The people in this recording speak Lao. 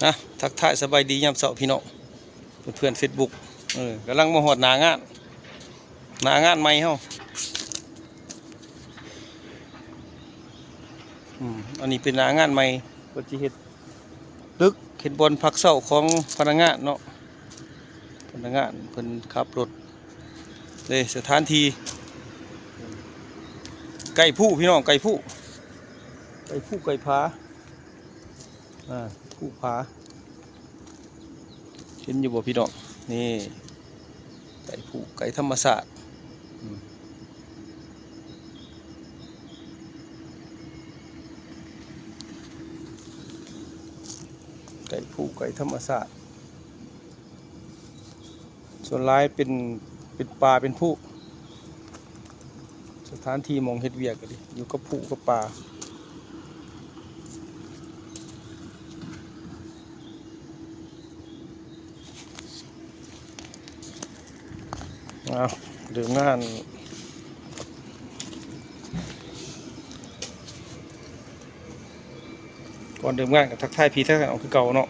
ນະ ທັກທາຍສະບາຍດີຍາມເຊົ້າພີ່ນ້ອງ ເພື່ອນໆເຟສບຸກ ເອີ ກຳລັງມາຮອດໜ້າງານ ໜ້າງານໃໝ່ເຮົາ ອືມ ອັນນີ້ເປັນໜ້າງານໃໝ່ ເພິ່ນຊິເຮັດຕຶກ ເຮັດບ່ອນພັກເຊົາຂອງພະນັກງານເນາະ ພະນັກງານເພິ່ນຂັບລົດເດ້ ສະຖານທີ່ ໄກ່ພູພີ່ນ້ອງ ໄກ່ພູ ໄກ່ພູໄກ່ຜາ ອ່າ ພູຜາ ເຫັນຢູ່ບໍ່ພີ່ນ້ອງ? ນີ້ ໄກ່ພູ ໄກ່ທຳມະຊາດ ອືມ ໄກ່ພູ ໄກ່ທຳມະຊາດ ສ່ວນຫຼາຍເປັນ ເປັນປ່າເປັນພູ ສະຖານທີ່ໝ່ອງເຮັດວຽກກໍດີ ຢູ່ກັບພູກັບປ່າ ອ້າວ ເລີ່ມງານ ກ່ອນເລີ່ມງານກໍທັກທາຍພີ່ທັກທາຍນ້ອງຄືເກົ່າເນາະ.